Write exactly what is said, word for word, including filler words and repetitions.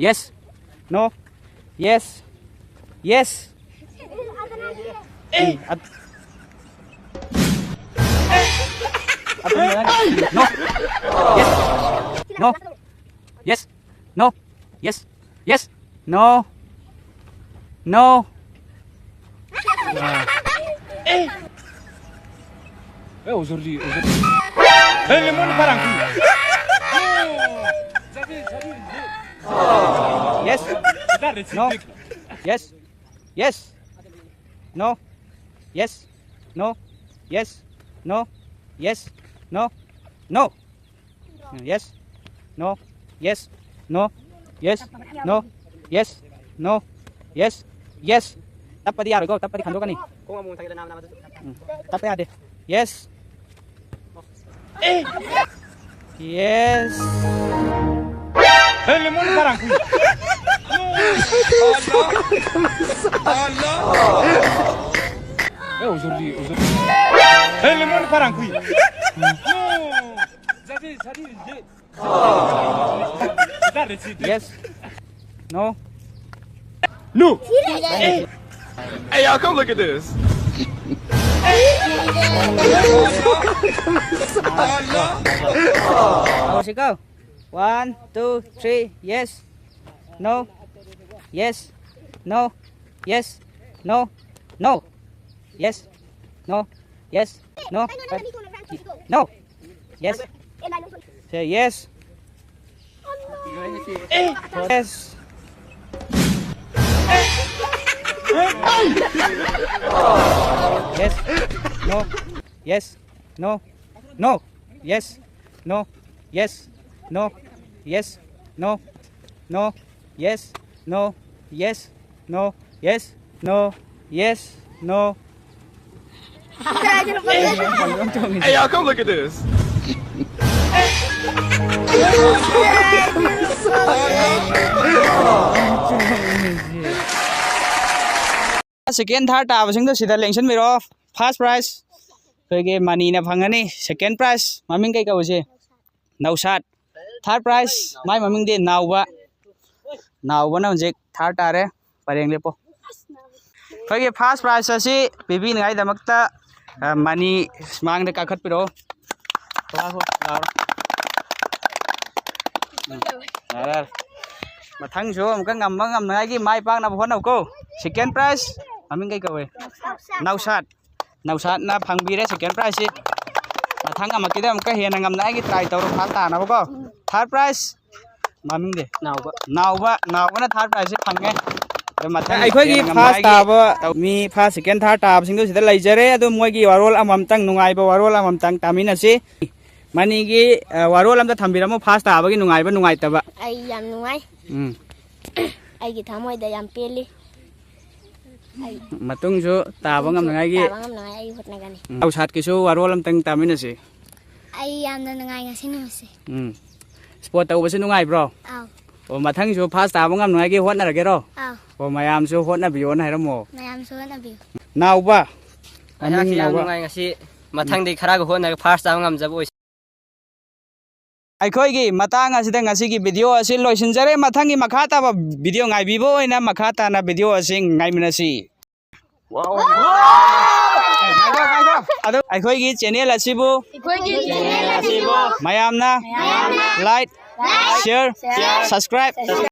Yes. No. Yes. Yes. Eh, at-, at-, no. Yes. No. Yes. No. Yes. Yes. No. No. Ah. Eh, aujourd'hui, aujourd'hui. Eh, le monde part en couille. Yes. No. Yes. Yes. No. Yes. No. Yes. No. Yes. No. No. Yes. No. Yes. No. Yes. No. Yes. No. Yes. Yes. Tappadi ꯌꯥꯔꯣꯏꯀꯣ, ꯇꯞꯄꯗꯤ ꯈꯟꯗꯣꯛꯀꯅꯤ꯫ ꯎꯝ, ꯇꯞꯄ ꯌꯥꯗꯦ꯫ Yes. Yes. Eh, aujourd'hui, aujourd'hui. Eh, le monde part en couille. Yes. No. No. Hey, y'all, come look at this. Tapos ikaw. One, two, three. Yes. No. Yes. No. Yes. No. No. Yes. No. Yes. No. No. Yes. Say yes. Yes. Yes. No. Yes. No. No. Yes. No. Yes. No. Yes. No. No. Yes. No. Yes. No. Yes. No. Yes. No. Hey, y'all, come look at this. Second, third ꯇꯥꯕꯁꯤꯡꯗꯣ ꯁꯤꯗ ꯂꯦꯡꯁꯤꯟꯕꯤꯔꯣ꯫ First prize ꯑꯩꯈꯣꯏꯒꯤ ꯃꯅꯤꯅ ꯐꯪꯒꯅꯤ꯫ Second prize ꯃꯃꯤꯡ ꯀꯩ ꯀꯧꯏꯁꯦ? ꯅꯧꯁꯥꯠ꯫ Third prize, ꯃꯥꯏ ꯃꯃꯤꯡꯗꯤ ꯅꯥꯎꯕ꯫ ꯅꯥꯎꯕꯅ ꯍꯧꯖꯤꯛ ꯊꯥꯔꯠ ꯇꯥꯔꯦ꯫ ꯄꯔꯦꯡ ꯂꯦꯞꯄꯣ꯫ ꯑꯩꯈꯣꯏꯒꯤ ꯐꯥꯔꯁ ꯄ꯭ꯔꯥꯏꯖ ꯑꯁꯤ ꯄꯤꯕꯤꯅꯤꯡꯉꯥꯏꯗꯃꯛꯇ, ꯑ, ꯃꯅꯤ ꯁꯨꯃꯥꯡꯗ ꯀꯥꯈꯠꯄꯤꯔꯛꯑꯣ꯫ ꯂꯥꯛꯑꯣ, ꯂꯥꯛꯑꯣ꯫ ꯎꯝ, ꯌꯥꯔꯦ, ꯌꯥꯔꯦ꯫ ꯃꯊꯪꯁꯨ ꯑꯃꯨꯛꯀ ꯉꯝꯕ ꯉꯝꯅꯉꯥꯏꯒꯤ ꯃꯥꯏ ꯄꯥꯛꯅꯕ ꯍꯣꯠꯅꯧꯀꯣ꯫ ꯁꯦꯀꯦꯟ ꯄ꯭ꯔꯥꯏꯖ ꯃꯃꯤꯡ ꯀꯩ ꯀꯧꯏ? ꯅꯥꯎꯁꯥꯠ꯫ ꯅꯥꯎꯁꯥꯠꯅ ꯐꯪꯕꯤꯔꯦ ꯁꯦꯀꯦꯟ ꯄ꯭ꯔꯥꯏꯖꯁꯤ꯫ ꯃꯊꯪ ꯑꯃꯨꯛꯀꯤꯗ ꯑꯃꯨꯛꯀ ꯍꯦꯟꯅ ꯉꯝꯅꯉꯥꯏꯒꯤ ꯇ꯭ꯔꯥꯏ ꯇꯧꯔꯣ, ꯐꯥꯔꯁ ꯇꯥꯅꯕꯀꯣ꯫ ꯊꯥꯔꯠ ꯄ꯭ꯔꯥꯏꯖ ꯃꯃꯤꯡꯗꯤ? ꯅꯥꯎꯕ꯫ ꯅꯥꯎꯕ, ꯅꯥꯎꯕꯅ ꯊꯥꯔꯠ ꯄ꯭ꯔꯥꯏꯖꯁꯤ ꯐꯪꯉꯦ꯫ ꯑꯗꯣ ꯃꯊꯪ ꯑꯩꯈꯣꯏꯒꯤ ꯍꯦꯟꯅ ꯐꯥꯔꯁ ꯉꯝꯅꯉꯥꯏꯒꯤ ꯇꯥꯕ ꯇꯧ- ꯃꯤ ꯐꯥꯔꯁ, ꯁꯦꯀꯦꯟ, ꯊꯥꯔꯠ ꯇꯥꯕꯁꯤꯡꯗꯨ ꯁꯤꯗ ꯂꯩꯖꯔꯦ꯫ ꯑꯗꯨ ꯃꯣꯏꯒꯤ ꯋꯥꯔꯣꯜ ꯑꯃꯃꯝꯇꯪ, ꯅꯨꯡꯉꯥꯏꯕ ꯋꯥꯔꯣꯜ ꯑꯃꯃꯝꯇꯪ ꯇꯥꯃꯤꯟꯅꯁꯤ꯫ ꯃꯅꯤꯒꯤ, ꯑ, ꯋꯥꯔꯣꯜ ꯑꯝꯇ ꯊꯝꯕꯤꯔꯝꯃꯣ, ꯐꯥꯔꯁ ꯇꯥꯕꯒꯤ ꯅꯨꯡꯉꯥꯏꯕ ꯅꯨꯡꯉꯥꯏꯇꯕ꯫ ꯑꯩ ꯌꯥꯝ ꯅꯨꯡꯉꯥꯏ꯫ ꯎꯝ꯫ ꯑꯩꯒꯤ ꯊꯃꯣꯏꯗ ꯌꯥꯝ ꯄꯦꯜꯂꯤ꯫ ꯑꯩ ꯃꯇꯨꯡꯁꯨ ꯇꯥꯕ ꯃꯇꯨꯡꯁꯨ ꯉꯝꯅꯉꯥꯏꯒꯤ ꯇꯥꯕ ꯉꯝꯅꯉꯥꯏ ꯑꯩ ꯍꯣꯠꯅꯒꯅꯤ꯫ ꯎꯝ꯫ ꯅꯥꯎꯁꯥꯠꯀꯤꯁꯨ ꯋꯥꯔꯣꯜ ꯑꯝꯇꯪ ꯇꯥꯃꯤꯟꯅꯁꯤ꯫ ꯑꯩ ꯌꯥꯝꯅ ꯅꯨꯡꯉꯥꯏ ꯉꯁꯤ ꯅꯨꯃꯤꯠꯁꯦ꯫ ꯎꯝ꯫ ꯏꯁꯄꯣꯔꯠ ꯇꯧꯕꯁꯤ ꯅꯨꯡꯉꯥꯏꯕ꯭ꯔꯣ? ꯑꯥꯎ꯫ ꯑꯣ, ꯃꯊꯪꯁꯨ ꯐꯥꯔꯁ ꯇꯥꯕ ꯉꯝꯅꯉꯥꯏꯒꯤ ꯍꯣꯠꯅꯔꯒꯦꯔꯣ? ꯑꯥꯎ꯫ ꯑꯣ, ꯃꯌꯥꯝꯁꯨ ꯍꯣꯠꯅꯕꯤꯌꯣꯅ ꯍꯥꯏꯔꯝꯃꯣ꯫ ꯃꯌꯥꯝꯁꯨ ꯍꯣꯠꯅꯕꯤꯌꯨ꯫ ꯅꯥꯎꯕ꯫ ꯃꯃꯤꯡ ꯑꯩꯍꯥꯛꯁꯤ ꯌꯥꯝ ꯅꯥꯎꯕ꯫ ꯅꯨꯡꯉꯥꯏ ꯉꯁꯤ꯫ ꯃꯊꯪꯗꯤ ꯈꯔꯒ ꯍꯣꯠꯅꯔꯒ ꯐꯥꯔꯁ ꯇꯥꯕ ꯉꯝꯖꯕ ꯑꯣꯏꯁꯤ꯫ ꯑꯩꯈꯣꯏꯒꯤ ꯃꯇꯥꯡ ꯑꯁꯤꯗ ꯉꯁꯤꯒꯤ ꯚꯤꯗꯤꯑꯣ ꯑꯁꯤ ꯂꯣꯏꯁꯤꯟꯖꯔꯦ꯫ ꯃꯊꯪꯒꯤ ꯃꯈꯥ ꯇꯥꯕ ꯚꯤꯗꯤꯑꯣ ꯉꯥꯏꯕꯤꯕ ꯑꯣꯏꯅ ꯃꯈꯥ ꯇꯥꯅ ꯚꯤꯗꯤꯑꯣ ꯑꯁꯤ ꯉꯥꯏꯃꯤꯟꯅꯁꯤ꯫ ꯑꯗꯣ ꯑꯩꯈꯣꯏꯒꯤ ꯆꯦꯅꯦꯜ ꯑꯁꯤꯕꯨ ꯑꯩꯈꯣꯏꯒꯤ ꯆꯦꯅꯦꯜ ꯑꯁꯤꯕꯨ ꯃꯌꯥꯝꯅ ꯃꯌꯥꯝꯅ ꯂꯥꯏꯛ, ꯂꯥꯏꯛ, ꯁꯤꯌꯔ, ꯁꯤꯌꯔ, ꯁꯕꯁꯀ꯭ꯔꯥꯏꯕ